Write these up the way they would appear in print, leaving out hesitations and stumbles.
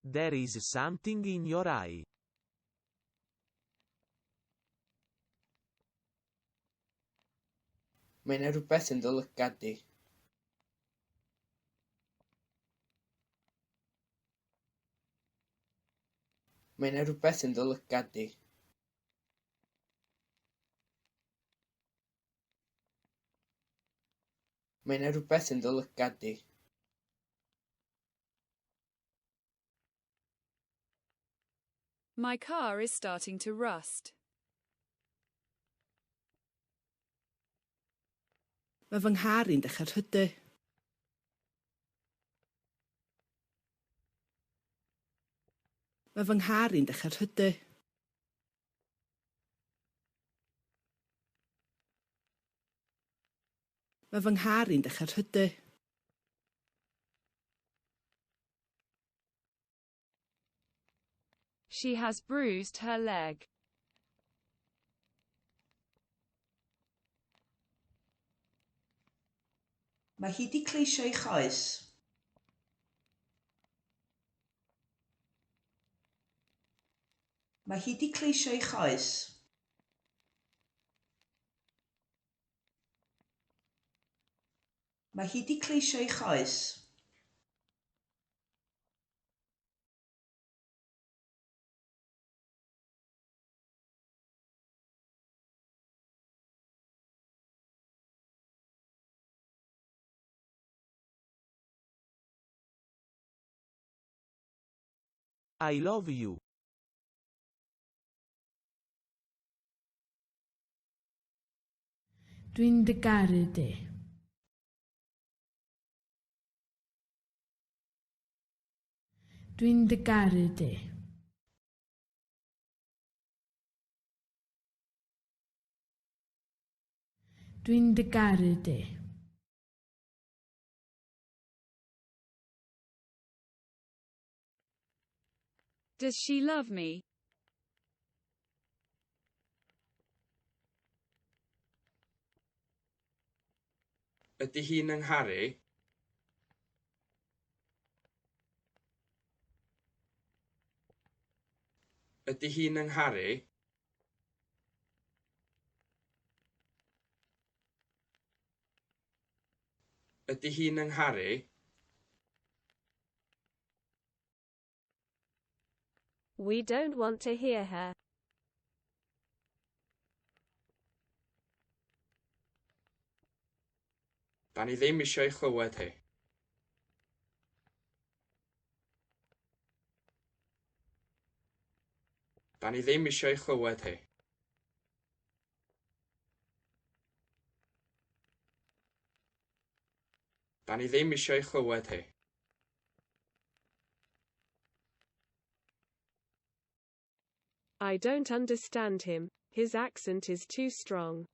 There is something in your eye. Mae 'na rywbeth yn dy lygad di. Mae 'na rywbeth yn dy lygad di. Mae 'na rywbeth yn dy lygad di. My car is starting to rust. Mae fy nghar i'n dechrau rhydu. Mae fy nghar i'n dechrau rhydu. Mae fy nghar i'n dechrau rhydu. She has bruised her leg. Mae hi 'di cleisio'i choes. Mae hi 'di cleisio'i choes. Mae hi 'di cleisio'i choes. I love you. Dwi'n dy garu di. Dwi'n dy garu di. Dwi'n dy garu di. Does she love me? Ydy hi'n 'y ngharu? Ydy hi'n 'y ngharu? Ydy hi'n 'y ngharu? We don't want to hear her. Da ni ddim eisiau ei chlywed hi. Da ni ddim eisiau ei chlywed hi. Da ni ddim eisiau ei chlywed hi. I don't understand him, his accent is too strong.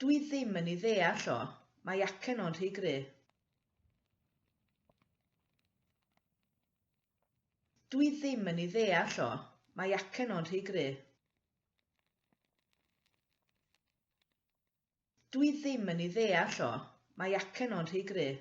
Dwi ddim yn ei ddeall o, mae acen o'n rhy gry. Dwi ddim yn ei ddeall o, mae acen o'n rhy gry. Dwi ddim yn ei ddeall o, mae acen o'n rhy gry.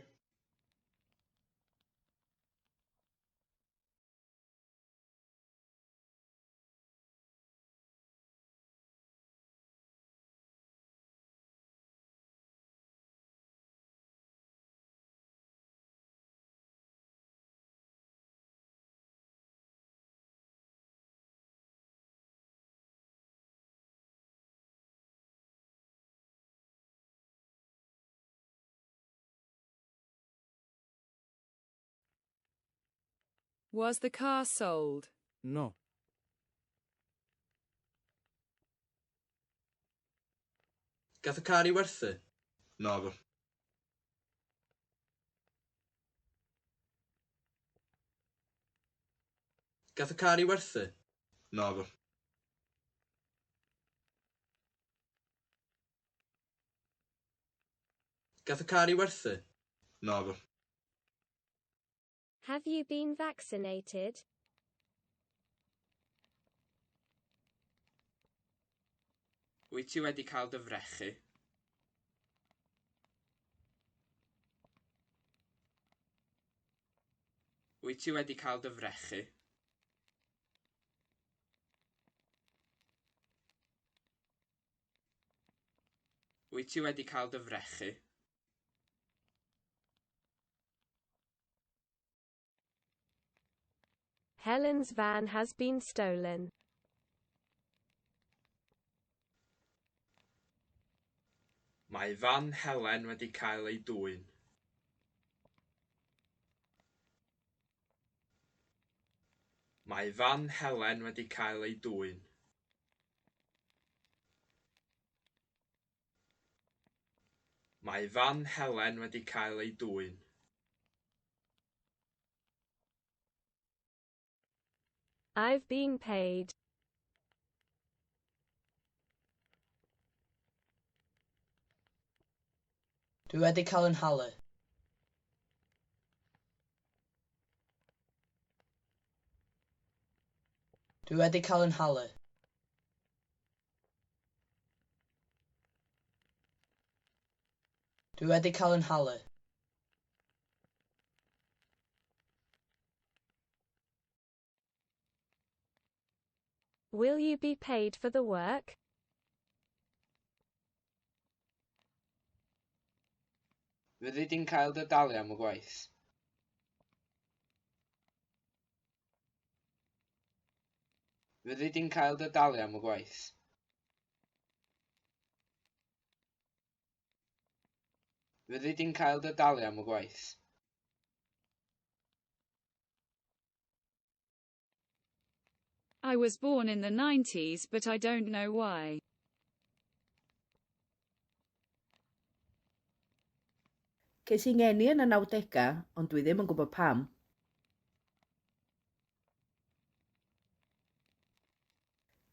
Was the car sold? No. Gath y car ei werthu? Naddo. Gath y car ei werthu? Naddo. Gath y car ei werthu? Naddo. Have you been vaccinated? Wyt ti wedi cael dy frechu? Wyt ti wedi cael dy frechu? Wyt ti wedi cael dy frechu? Helen's van has been stolen. Mae fan Helen wedi cael ei dwyn. Mae fan Helen wedi cael ei dwyn. Mae fan Helen wedi cael ei dwyn. I've been paid. Dwi wedi cael 'y nhalu. Dwi wedi cael 'y nhalu. Dwi wedi cael 'y nhalu. Will you be paid for the work? Fyddi di'n cael dy dalu am y gwaith? Fyddi di'n cael dy dalu am y gwaith? Fyddi di'n cael dy dalu am y gwaith? I was born in the 90s but I don't know why. Ces i ngeni yn y nawdegau, ond dwi ddim yn gwybod pam.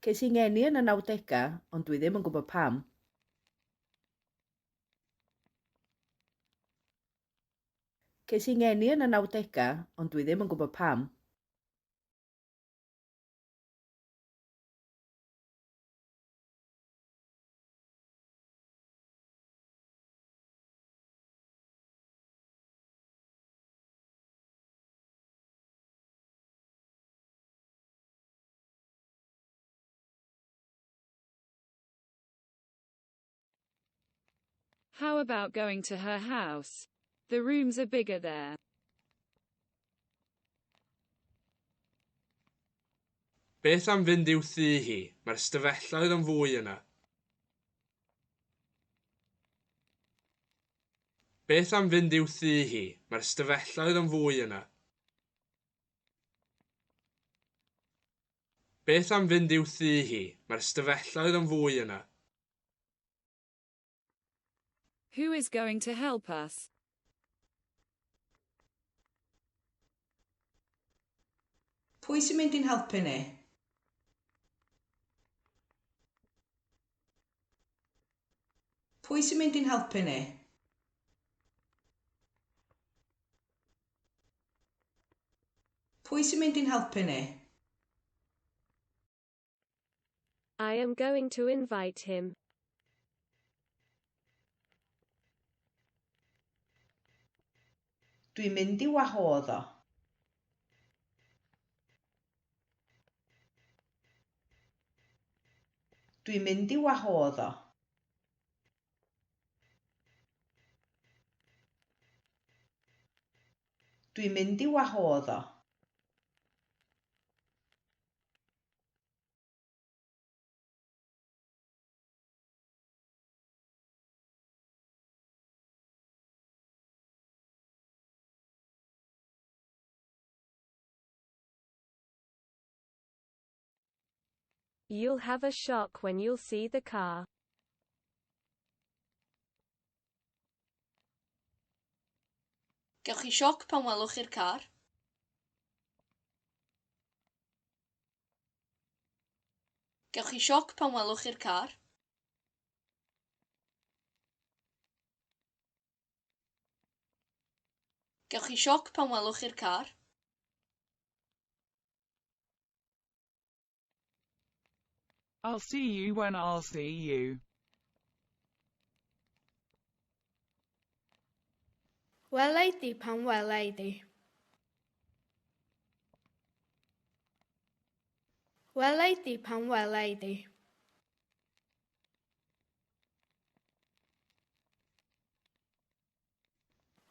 Ces i ngeni yn y nawdegau, ond dwi ddim yn gwybod pam. Ces i ngeni yn y nawdegau, ond dwi ddim yn gwybod pam. How about going to her house? The rooms are bigger there. Beth am fynd i'w thŷ hi? Mae'r ystafelloedd yn fwy yna. Beth am fynd i'w thŷ hi? Mae'r ystafelloedd yn fwy yna. Beth am fynd i'w thŷ hi? Mae'r ystafelloedd yn fwy yna. Who is going to help us? Pwy sy'n mynd i'n helpu ni? Pwy sy'n mynd i'n helpu ni? Pwy sy'n mynd i'n helpu ni? I am going to invite him. Dwi'n mynd i'w wahodd o. Dwi'n mynd i'w wahodd o. Dwi'n mynd i'w wahodd o. You'll have a shock when you'll see the car. Gewch chi sioc pan welwch chi'r car. Gewch chi sioc pan welwch chi'r car. Gewch chi sioc pan welwch chi'r car. I'll see you when I'll see you. Wela i di pan wela i di. Wela i di pan wela i di.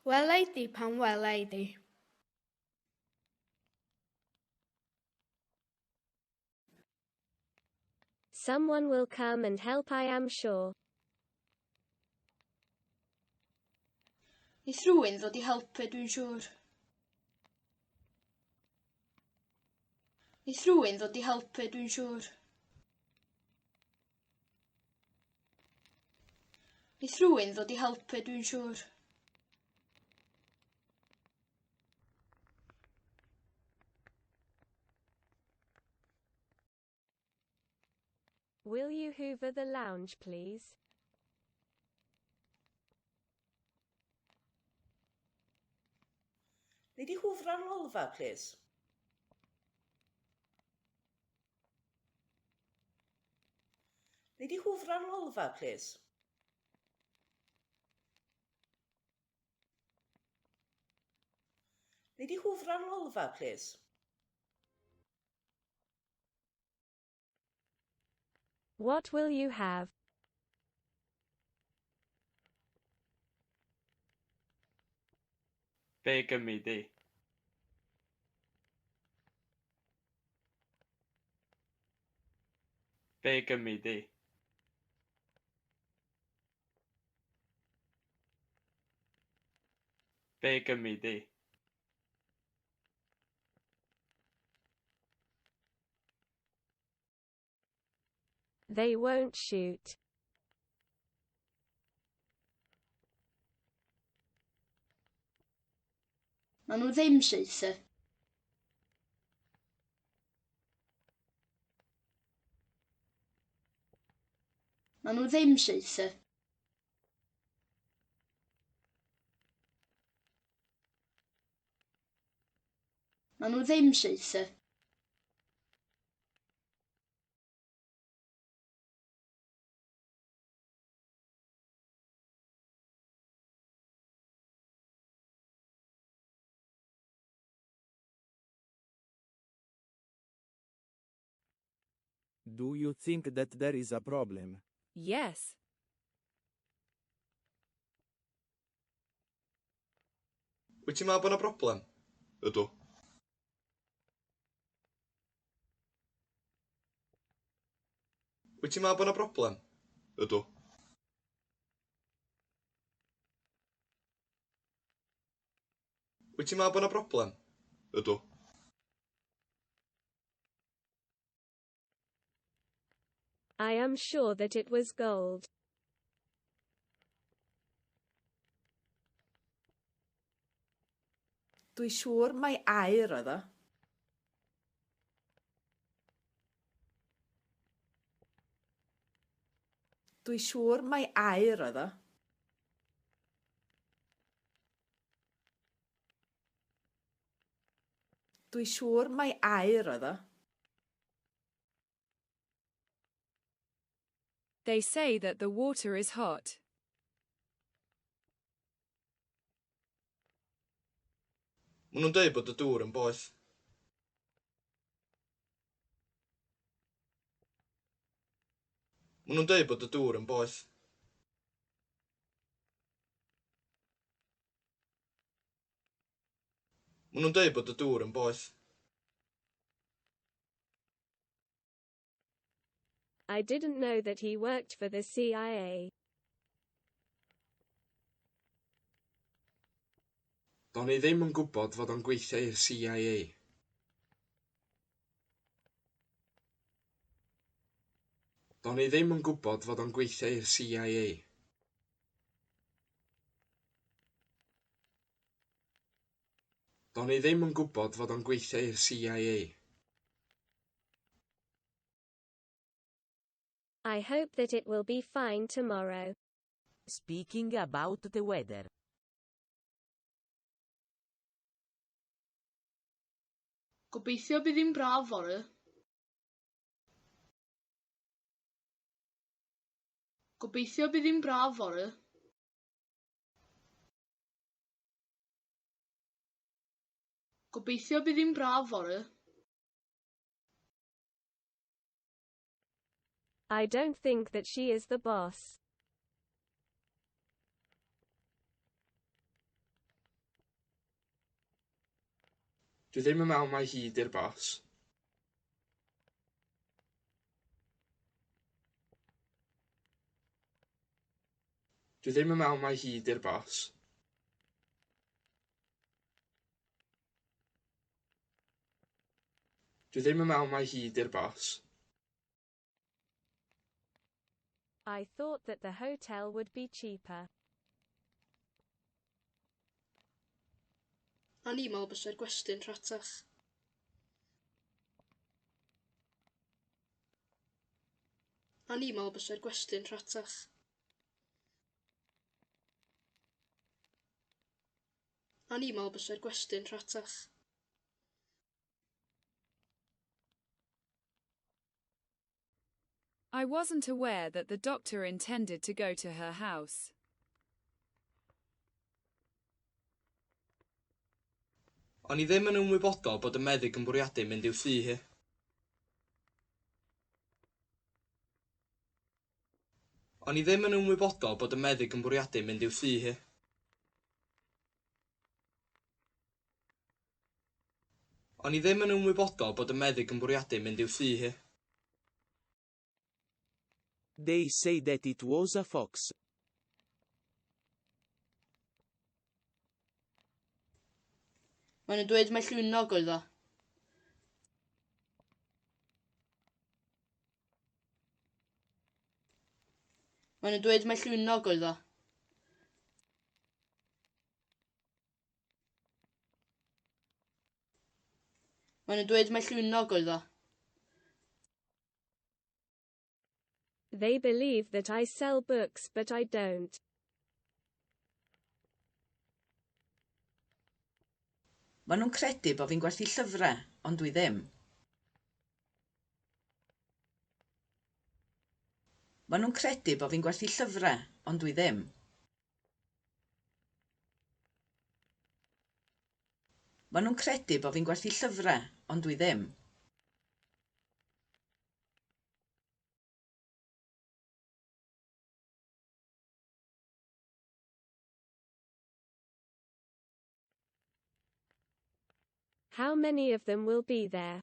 Wela i di pan wela i di. Someone will come and help, I am sure. Neith rhywun ddod i helpu, dwi'n siŵr. Neith rhywun ddod i helpu, dwi'n siŵr. Neith rhywun ddod i helpu, dwi'n siŵr. Will you hoover the lounge, please? Nei di hwfro'r lolfa, plis? Nei di hwfro'r lolfa, plis? Nei di hwfro'r lolfa, plis? What will you have? Be gymi di? Be gymi di? Be gymi di? They won't shoot. Nawn nhw ddim saethu. Nawn nhw ddim saethu. Nawn nhw ddim saethu. Do you think that there is a problem? Yes. Wyt ti'n meddwl bod 'na broblem? Ydw. Wyt ti'n meddwl bod 'na broblem? Ydw. Wyt ti'n meddwl bod 'na broblem? Ydw. I am sure that it was gold. Dwi siŵr mai aur oedd o. Dwi siŵr mai aur oedd o. Dwi siŵr mai aur oedd o. They say that the water is hot. Maen nhw'n dweud bod y dŵr yn boeth. Maen nhw'n dweud bod y dŵr yn boeth. Maen nhw'n dweud bod y dŵr yn boeth. I didn't know that he worked for the CIA. Do'n i ddim yn gwybod fod o'n gweithio i'r CIA. Do'n i ddim yn gwybod fod o'n gweithio i'r CIA. Do'n i ddim yn gwybod fod o'n gweithio i'r CIA. I hope that it will be fine tomorrow. Speaking about the weather. Gobeithio bydd hi'n braf fory. Gobeithio bydd hi'n braf fory. Gobeithio bydd hi'n braf fory. I don't think that she is the boss. Dwi ddim yn meddwl mai hi 'di'r bos. Dwi ddim yn meddwl mai hi 'di'r bos. Dwi ddim yn meddwl mai hi 'di'r bos. I thought that the hotel would be cheaper. O'n i'n meddwl bysa'r gwesty'n rhatach. O'n i'n meddwl bysa'r gwesty'n rhatach. O'n i'n meddwl bysa'r gwesty'n rhatach. I wasn't aware that the doctor intended to go to her house. O'n i ddim yn ymwybodol bod y meddyg yn bwriadu mynd i'w thŷ hi. O'n i ddim yn ymwybodol bod y meddyg yn bwriadu mynd i'w thŷ hi. O'n i ddim yn ymwybodol bod y meddyg yn bwriadu mynd i'w thŷ hi. They say that it was a fox. Maen nhw'n dweud mai llwynog oedd o. Maen nhw'n dweud mai llwynog oedd o. Maen nhw'n dweud mai llwynog oedd o. They believe that I sell books but I don't. Maen nhw'n credu bo' fi'n gwerthu llyfrau, ond dwi ddim. Maen nhw'n credu bo' fi'n gwerthu llyfrau, ond dwi ddim. Maen nhw'n credu bo' fi'n gwerthu llyfrau, ond dwi ddim. How many of them will be there?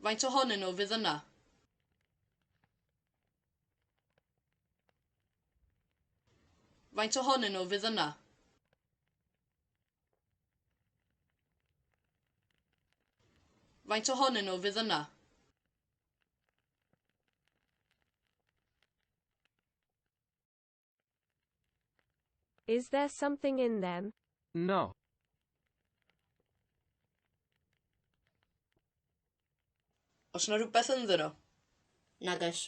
Faint ohonyn nhw fydd yna? Faint ohonyn nhw fydd yna? Faint ohonyn nhw fydd yna? Is there something in them? No. Oes 'na rhywbeth ynddyn nhw? Nag oes.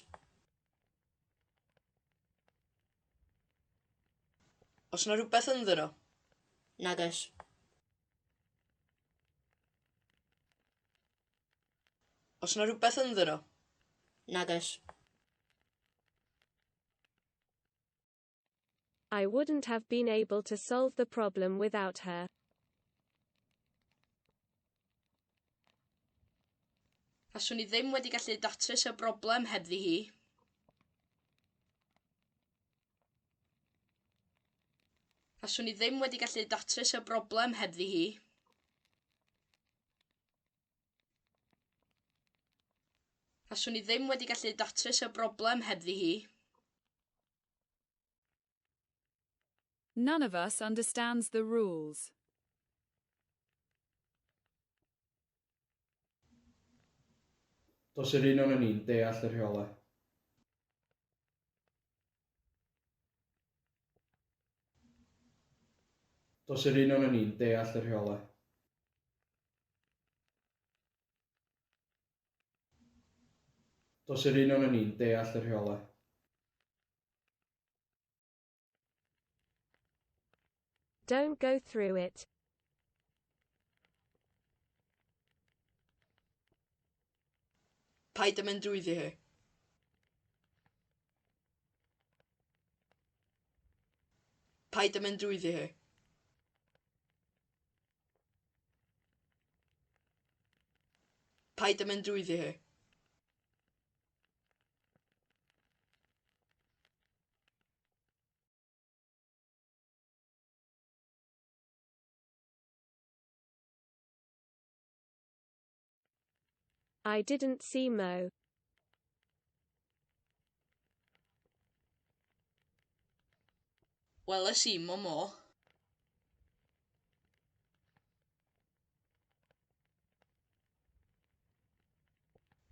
Oes 'na rhywbeth ynddyn nhw? Nag oes. Oes 'na rhywbeth ynddyn nhw? Nag oes. I wouldn't have been able to solve the problem without her. Faswn i ddim wedi gallu datrys y broblem hebddi hi. Faswn i ddim wedi gallu datrys y broblem hebddi hi. Faswn i ddim wedi gallu datrys y broblem hebddi hi. None of us understands the rules. Does yr un ohonon ni'n deall y rheolau. Does yr un ohonon ni'n deall y rheolau. Does yr un ohonon ni'n deall y rheolau. Don't go through it. Paid â mynd drwyddi hi. Paid â mynd drwyddi hi. Paid â mynd drwyddi hi. I didn't see Mo. Weles i mo Mo.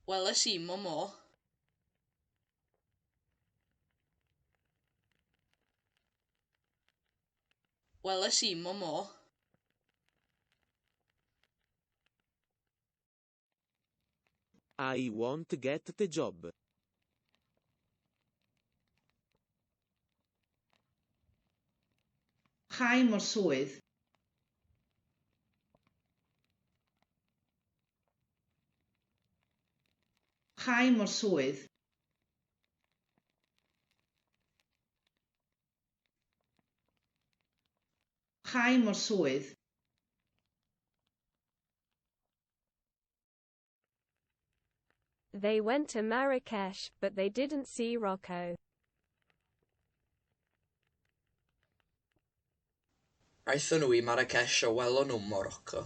Weles i mo Mo. Weles i mo Mo. I won't get the job. Cha i mo'r swydd. Cha i mo'r swydd. Cha i mo'r swydd. They went to Marrakesh, but they didn't see Rocco. Aethon nhw i Marrakesh a welon nhw'm Morocco.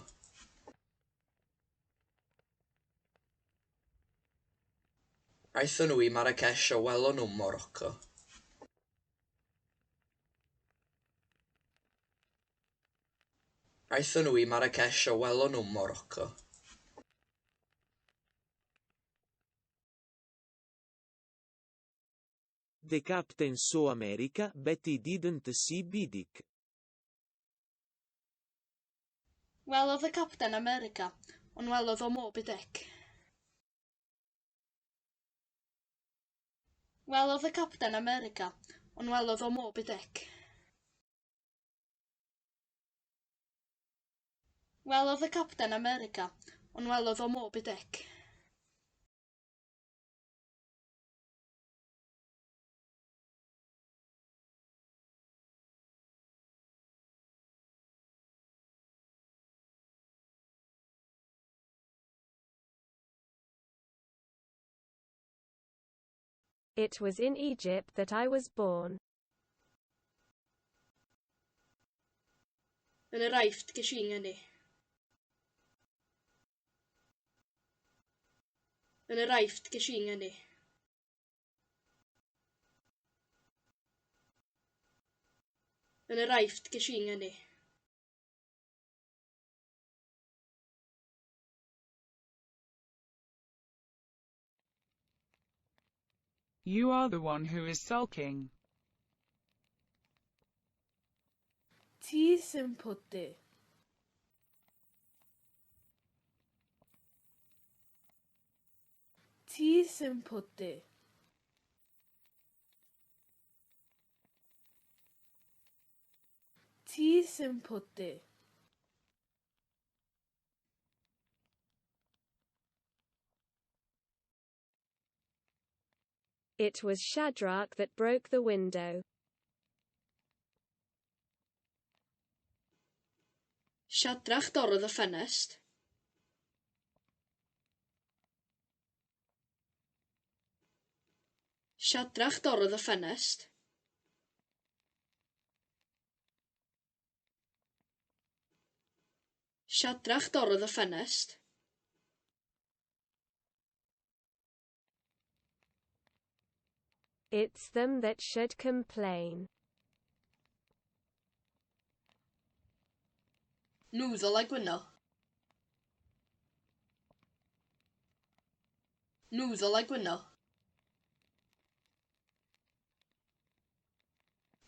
Aethon nhw i Marrakesh a welon nhw'm Morocco. Aethon nhw i Marrakesh a welon nhw'm Morocco. The captain saw America, but he didn't see Bidik. Welodd y capten America, ond welodd o Moby Dick. Welodd y capten America, ond welodd o Moby Dick. Welodd y capten America, ond welodd o Moby Dick. It was in Egypt that I was born. Yn yr Aifft ges i ngeni. Yn yr Aifft ges i ngeni. Yn yr Aifft ges i ngeni. You are the one who is sulking. Ti sy'n pwdu. Ti sy'n pwdu. Ti sy'n pwdu. It was Shadrach that broke the window. Shadrach dorrodd y ffenest. Shadrach dorrodd y ffenest. Shadrach dorrodd y ffenest. It's them that should complain. Nhw ddylai gwyno. Nhw ddylai gwyno.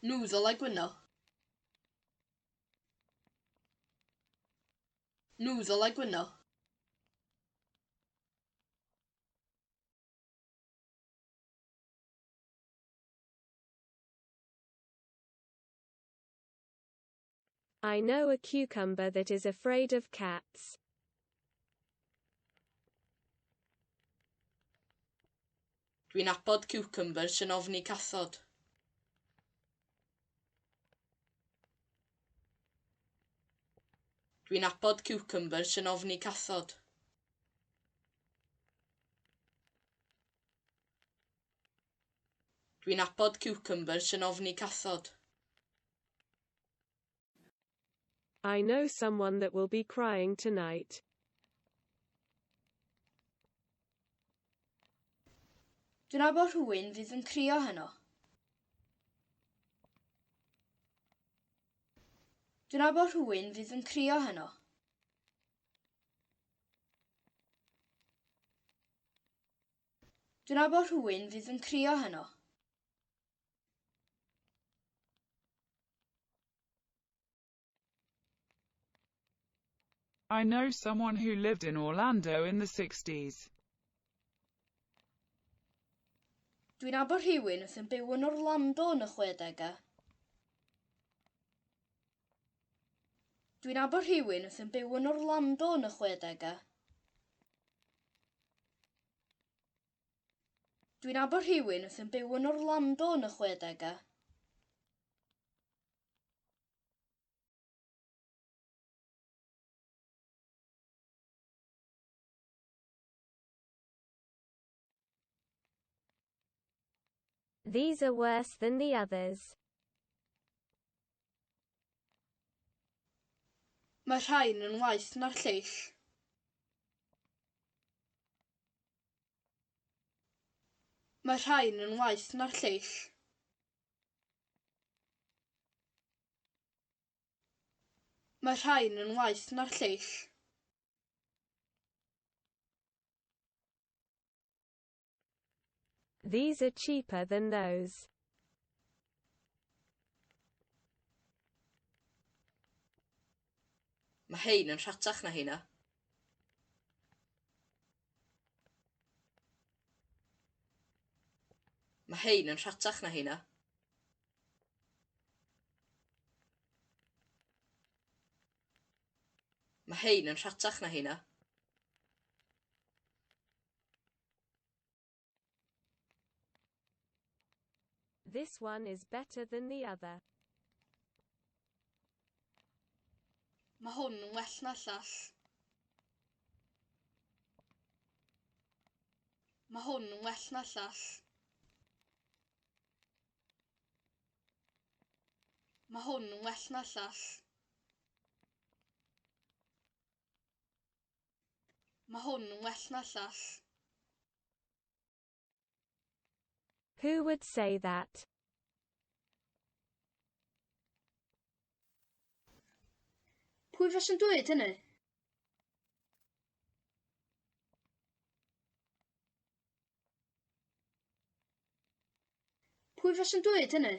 Nhw ddylai gwyno. Nhw ddylai gwyno. I know a cucumber that is afraid of cats. Dwi'n nabod ciwcymbyr sy'n ofni cathod. Dwi'n nabod ciwcymbyr sy'n ofni cathod. Dwi'n nabod ciwcymbyr sy'n ofni cathod. I know someone that will be crying tonight. Dwi'n nabod rhywun fydd yn crio heno. Dwi'n nabod rhywun fydd yn crio heno. Dwi'n nabod rhywun fydd yn crio heno. I know someone who lived in Orlando in the 60s. Dwi'n nabod rhywun oedd yn byw yn Orlando yn y 60au. Dwi'n nabod rhywun oedd yn byw yn Orlando yn y 60au. Dwi'n nabod rhywun oedd yn byw yn Orlando yn y 60au. These are worse than the others. Mae rhain yn waeth na'r lleill. Mae rhain yn waeth na'r lleill. Mae rhain yn waeth na'r lleill. These are cheaper than those. Mae hein yn rhatach na heina. Mae hein yn rhatach na heina. Mae hein yn rhatach na heina. This one is better than the other. Mae hwn yn well na'r llall. Mae hwn yn well na'r llall. Mae hwn yn well na'r llall. Mae hwn yn well na'r llall. Who would say that? Pwy faswn dweud hynny? Pwy faswn dweud hynny?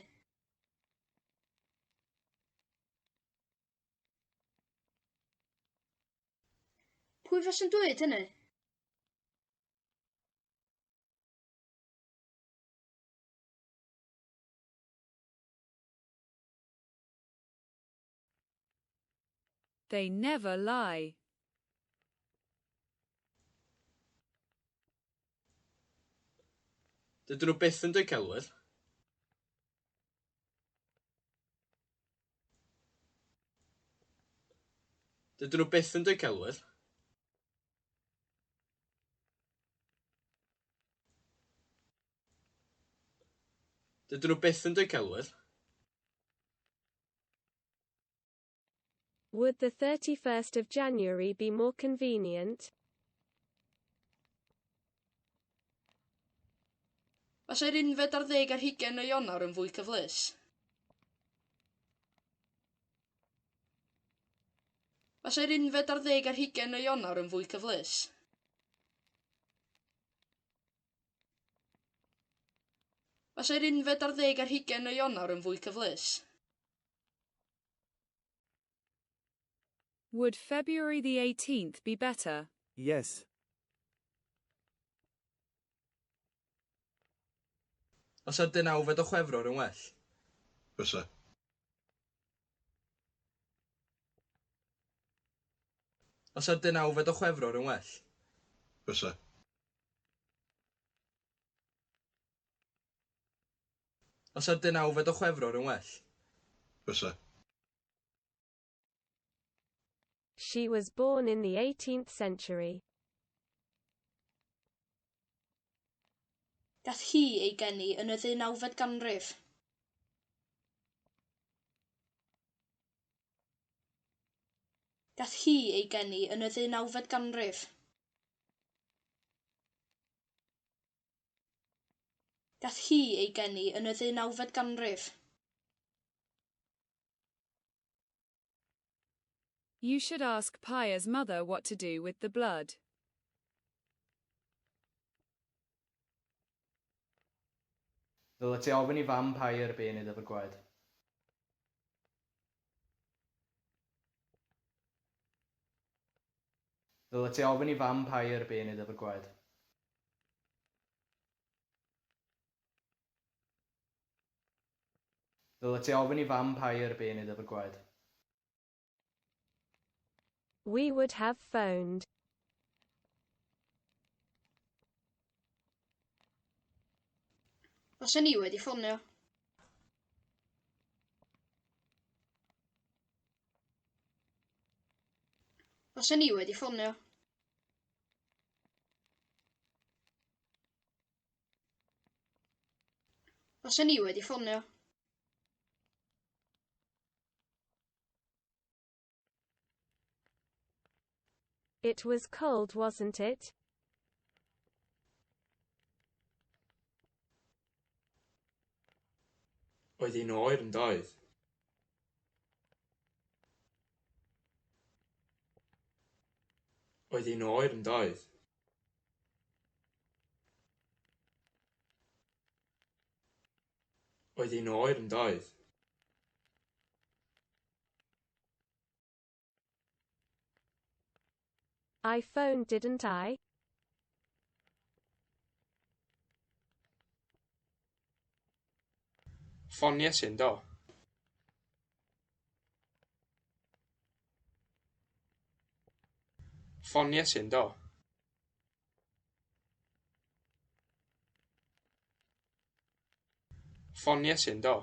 Pwy faswn dweud hynny? They never lie. Dydyn nhw byth yn dweud celwydd. Dydyn nhw byth yn dweud celwydd. Dydyn nhw byth yn dweud celwydd. Would the 31st of January be more convenient? Fasai'r 21 o Ionawr yn fwy cyfleus? Fasai'r 21 o Ionawr yn fwy cyfleus? Fasai'r 21 o Ionawr yn fwy cyfleus? Would February the 18th be better? Yes. Fasai'r 19 o Chwefror yn well? Fysa. Fasai'r 19 o Chwefror yn well? Fysa. Fasai'r 19 o Chwefror yn well? Fysa. She was born in the 18th century. Gath hi ei geni yn y ddeunawfed ganrif. Gath hi ei geni yn y ddeunawfed ganrif. Gath hi ei geni yn y ddeunawfed ganrif. You should ask Pia's mother what to do with the blood. Ddylet ti ofyn i fam Pair be i wneud efo'r gwaed. Ddylet ti ofyn i fam Pair be i wneud efo'r gwaed. Ddylet ti ofyn i fam Pair be i wneud efo'r gwaed. We would have phoned. Faswn i wedi ffonio. Faswn i wedi ffonio. Faswn i wedi ffonio. It was cold, wasn't it? Oedd hi'n oer yn doedd? Oedd hi'n oer yn doedd? Oedd hi'n oer yn doedd? I phoned, didn't I? Ffoniais i, yndo? Ffoniais i, yndo? Ffoniais i, yndo?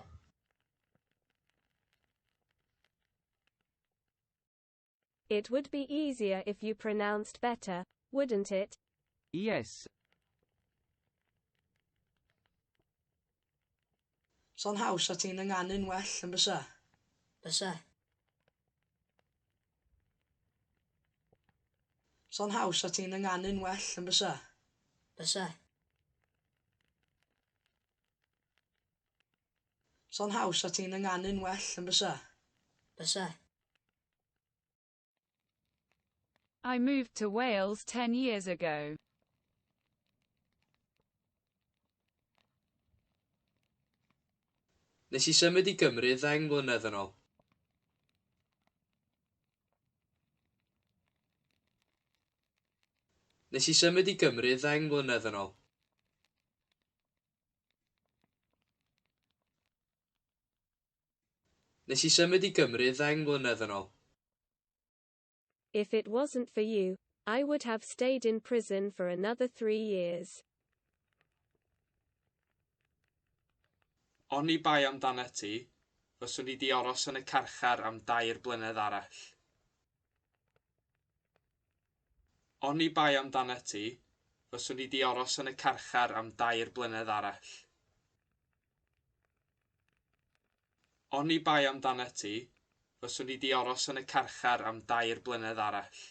It would be easier if you pronounced better, wouldn't it? Yes. Sa'n haws a ti'n ynganu'n well yn bysa? Bysa. Sa'n haws a ti'n ynganu'n well yn bysa? Bysa. Sa'n haws a ti'n ynganu'n well yn bysa? Bysa. I moved to Wales 10 years ago. Nes i symud i Gymru 10 mlynedd yn ôl. Nes i symud i Gymru 10 mlynedd yn ôl. Nes i symud i Gymru 10 mlynedd yn ôl. If it wasn't for you, I would have stayed in prison for another 3 years. Oni bai amdanat ti, fyswn i 'di aros yn y carchar am dair blynedd arall. Oni bai amdanat ti, fyswn i 'di aros yn y carchar am dair blynedd arall. Oni bai amdanat ti, fyswn i 'di aros yn y carchar am dair blynedd arall.